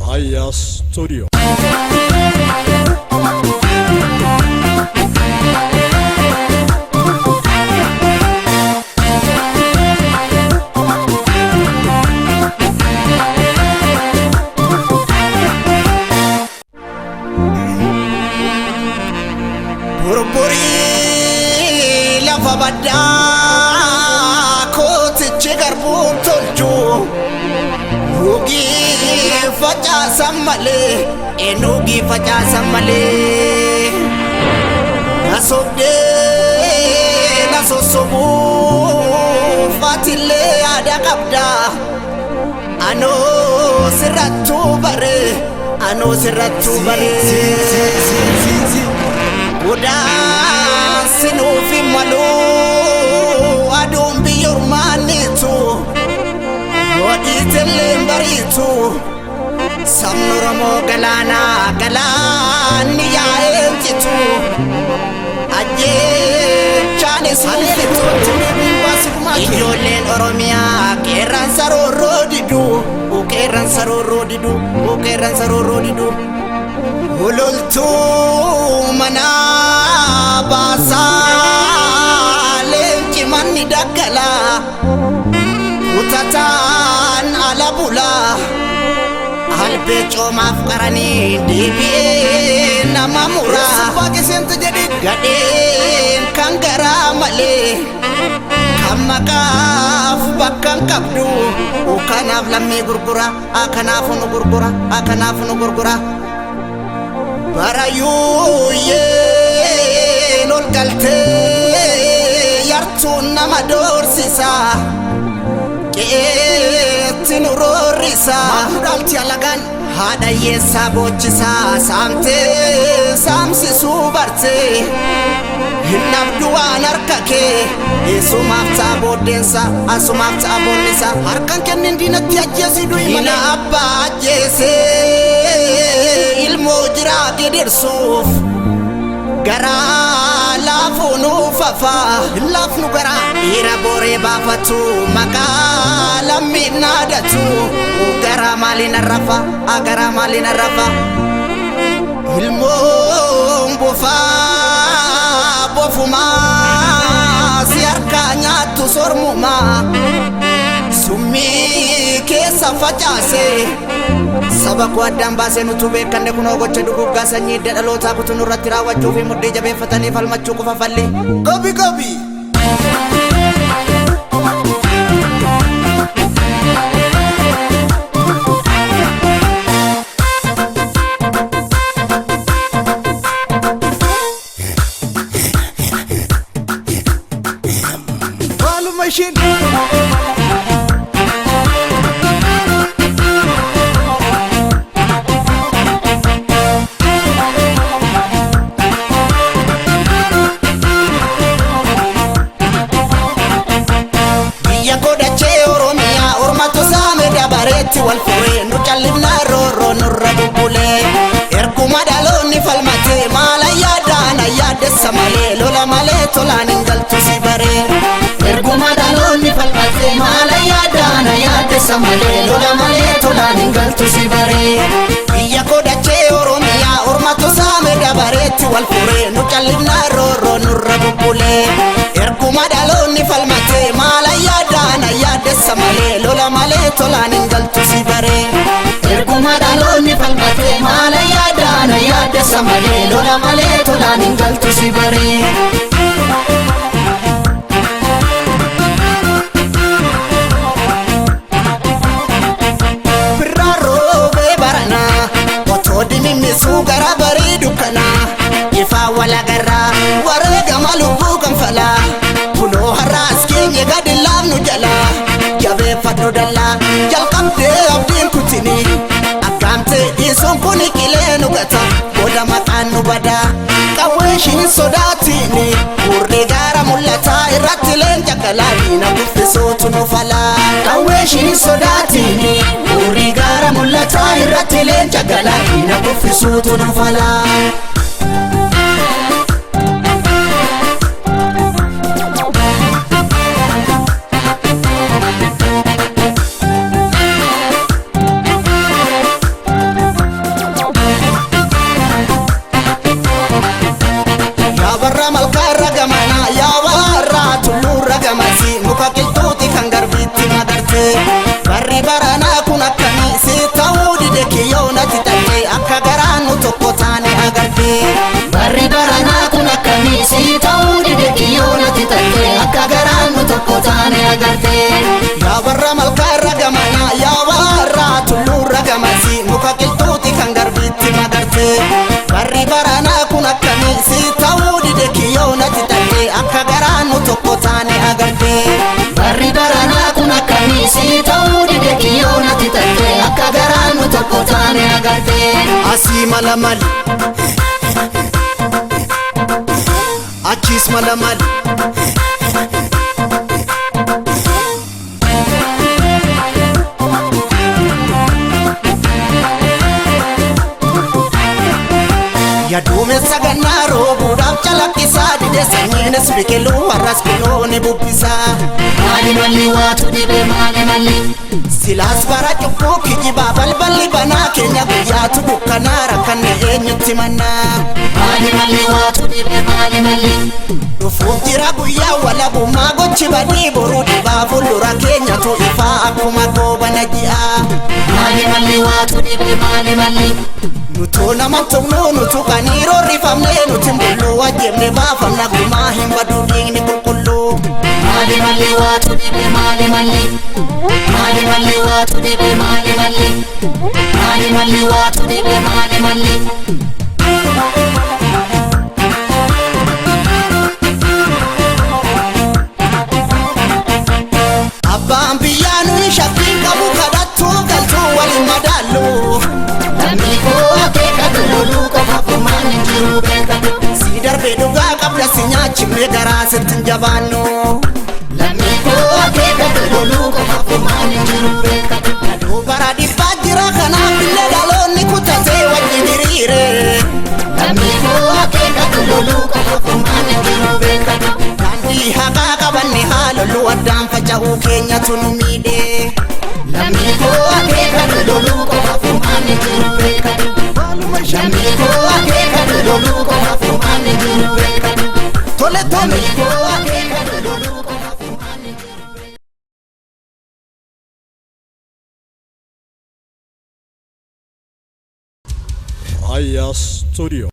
Raayyaa Studio. Burburii lafa baddaa kootichi garbuun tolchu Nugii facaasan malee nugii facaasan malee Na sobdee na sossobuuf atillee yaada qabda Anoo sirrattuu bare anoo sirrattuu bare Godaansi nuuf hin malu aduun biyya ormaannitu Hodhiitillee hin bariitu sabni Oromoo galaanaa galaanni yaa'een citu Ajjeechaanis hin fitu Ijoolleen Oromiyaa qeerransa roorroo didu qeerransa roorroo didu qeerransa roorroo didu Hulultuu manaa baasaa leenci manni daggalaa kutataan ala bulaa albee coomaaf qaranii deebi'ee nama muraa gadheen kan garaa malee kan maqaaf bakka hin qabdu kanaaf lammii gurgura kanaaf nu gurgura kanaaf nu gurgura Barayyuuyyeen ol galtee yartuun nama doorsisa qe'eetti nu roorrisa dhaalti alagaan haadha hiyyeessaa boochisa saamtee saamsisuu bartee hin dhabdu waan harka kee isumaaf ta'a booddeensa asumaaf ta'a boonnisa harkan kennin diinatti ajjeesii du'i malee abbaa ajjeesee ilmoo jiraa gidirsuuf garaa laafuu nuuf hafaa hin laafnu garaa dhiira booree baafatu maqaa lammiin naadatu garaa maaliin arrafa garaa maaliin arrafa ilmoon bofaa bofumaa si harkaa nyaattu sormumaa summii keessa facaase saba koo addaan baasee nutu beekanne kunoo gocha duguggaa sanyii hidda dhalootaa kutu nurratti raawwachuu fi mudhii jabeeffatanii falmachuu qofa falli. Gobi gobi. Maaluma isheen. Biyya godhachee Oromiyaa ormatu saame dabareetti wal furee nu callifnaa roorroo nurra bubbulee erguma dhaloonni falmatee maala yaadaan yaaddessa malee lola malee tolaan hin galtu si baree erguma dhaloonni falmatee maala yaadaan yaaddessa malee lola malee tolaan hin galtu si baree biyya godhachee Oromiyaa ormatu saame dabareetti wal furee nu callifnaa roorroo nurra bubbulee erguma dhaloonni falmatee maala yaadaan yaaddessa malee lola malee tolaan hin galtu si baree erguma dhaloonni falmatee maala yaadaan yaaddessa malee lola malee tolaan hin galtu si baree. Birraa roobee baranaa otoo dimimmisuu gara barii dukkanaa ifaa walagarraa wareegama lubbuu kanfalaa kunoo har'aas keenye gadi laafnu jalaa jabeeffadhu dallaa jalqabdee abdiin kutinii akkaamtee dhiisuun kun qilee nu gata booda maqaan nu badaa qawwee ishiin sodaatiini gurri gaara mul'ataa irratti leenca galaa diina kuffisuutu nu falaa qawwee ishiin sodaatiini gurri gaara mul'ataa irratti leenca galaa diina kuffisuutu nu falaa. Asii mala mali, achiis mala mali. Yaduumessa gannaa roobuudhaaf calaqqisaa dide sanyiinis biqiluu har'as qiloo ni bubbisaa. Maali malli waatu dhibe maali malli. Silaas bara cubbuu kijibaa balballi banaa keenya guyyaatu dukkanaa rakkanne eenyutti mannaa. Maali malli waatu dhibe maali malli. Dhufuuf jira guyyaa walabummaa gochi badii boruu dhibaa fuuldura keenyatu ifaa akkuma goobana ji'aa. Maali malli waatu dhibe maali malli. Nutuu nama tumnuu nutu qanii roorrifamnee nuti bulluu wajjibne baafamna gumaa hin baduu dhiigni qulqulluu. Maali malli waatu dhibe maali malli. Maali malli waatu dhibe maali malli. Maali malli waatu dhibe maali malli. Abbaan biyyaa nuyi shakkiin qabu kadhattuu galtuu waliin madaallu. Lammii koo akeekatu loluu qofa furmaan hin jiru beekatu. Si darbee dhugaa qabda si nyaachifne garaa sitti hin jabaannu. Lammii koo akeekatu loluu qofa furmaan hin jiru beekatu. Aduu bara dhibbaa jira kanaaf illee dhaloonni kutatee wajjin hiriire. Lammii koo akeekatu loluu qofa furmaan hin jiru beekatu. Daandii haqaa qabanne haaloluu addaan faca'uu keenyatu nu miidhe. Lammii koo akeekatu loluu qofa furmaan hin jiru beekatu. Maaluma isheen. Lammii koo akeekatu loluu qofa furmaan hin jiru beekatu. Tole tole. Lammii koo akeekatu loluu qofa furmaan hin jiru beekatu. Aya Studio.